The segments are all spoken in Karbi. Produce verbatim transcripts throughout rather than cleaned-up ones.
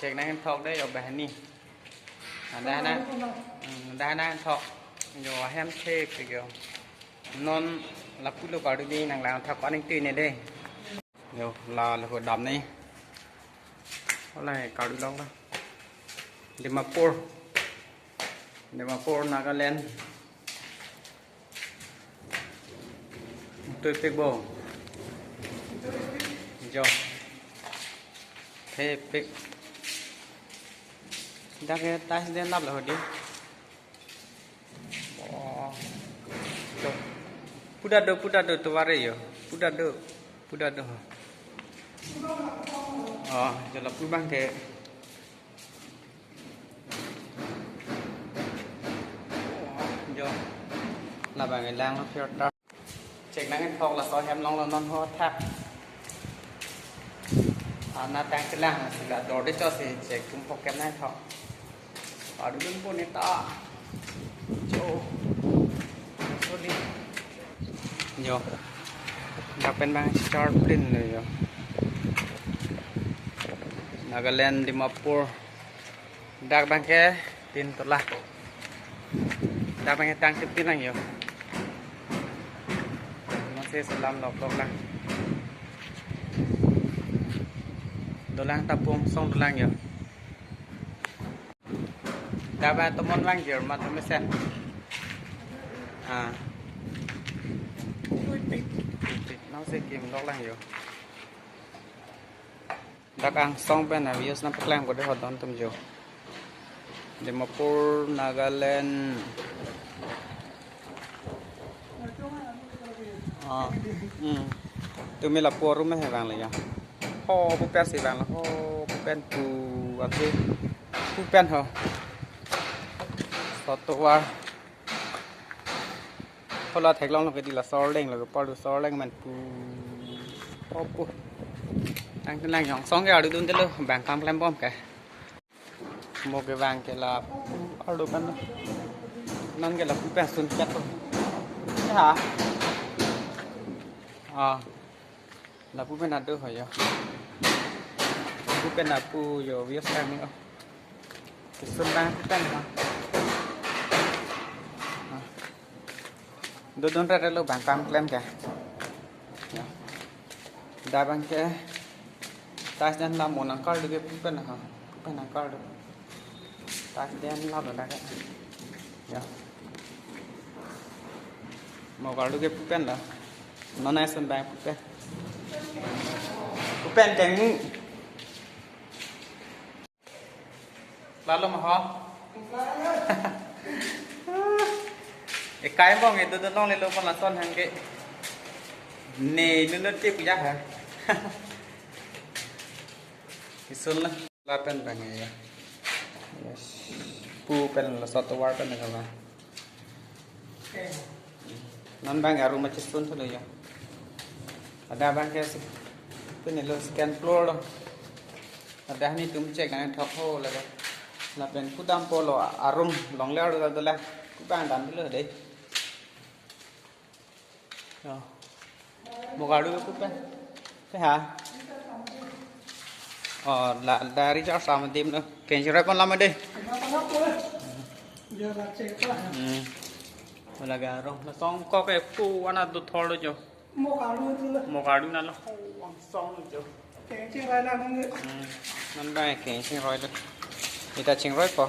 Chek nangkethok dei yo banghini. Ada na, hmm, ada nangkethok. Yo ahem thepik yo. Non lapulo kardu dei, nanglang thak aning tui ne dei. Yo la lo dam ne. Ola kardu long la. Dimapur. Dimapur, Nagaland. Tuipik bo. Jo. Thepik. Dak ke tiles den lap lo dei. Oh. Jo. Puda do, puda do, tovar re yo. Puda do. Puda do. Oh, jo lapu abang ke. Jo. Labang elang lo filter. Chek nangkethok laso ahem long lo non ho thak. Ana tang chelang si la dorde cho si chek tum pokem nangkethok. Aduh dun pun ita. Jo. Sorry. Jo. Dak pen abang start pin lo yo. Nagaland, Dimapur. Dak abang ke tin tola. Dak abang ke tang tip tin lang yo. Masih selam lok lok lang. Dolang tapung song dolang yo. Dak abang tomon lang yo, mat mesen. Ah. Nang si kim lok lang yo. Dak angsong pen a views nangpaklangpo dei ho don atum jo. Dimapur, Nagaland. Ah, hmm. Tumi lapu arum he vang le ya. Ho, pu pen si vang la. Ho, pu pen pu atu. Pu pen ho. Sotovar. Hola theklong lo ke dei la sorleng lo ke pardu sorleng man pu. Opo. Tang tenang yong song ke ardu dun delo bang kam klem bom ke. Mo ke vang ke lapu ardu kan. Non ke lapu pen sun ket to. Ha. Ah. Lapu pen adu ho yo. Lapu pen lapu yo views kami oh. Kisun bang pen ha. Ha. Dodon rere lo bang kam klem ke. Ya. Dak abang ke. Tiles den lam mo nangkardu ke pu pen ha. Pu pen nangkardu. Tiles den lam lo dak ke. Ya. Mo kardu ke pu pen la. Non ai sun bang pu pen. Pu pen keng mu. Lalo ma ho. Ekai bong itu dodon long lelo pon lason hang ke. Ne nunut ke puja ha. Kisun la. Lapen bang ya. Yes. Pu pen la sotovar pen ka ba. Non bang arum ma chisun thalo ya. Ada bang ke si. Pen lo second floor lo. Ada ni tum chek nangkethok ho la. Lapen kudam pulo arum longle ardu dola. Kubang dam lo dei. Ya. Mo kardu ke pu pen. Te ha. Oh, la dari jar sama dim lo. Keng chingrai pon lam dei. Hmm. Wala ga rong. Lasong kok ke pu ana do thor lo jo. Mo kardu na lo ho angsong lo jo. Hmm. Non bang keng chingroi lo. Ita chingroi po.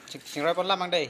Ching-, chingroi pon lam mang dei.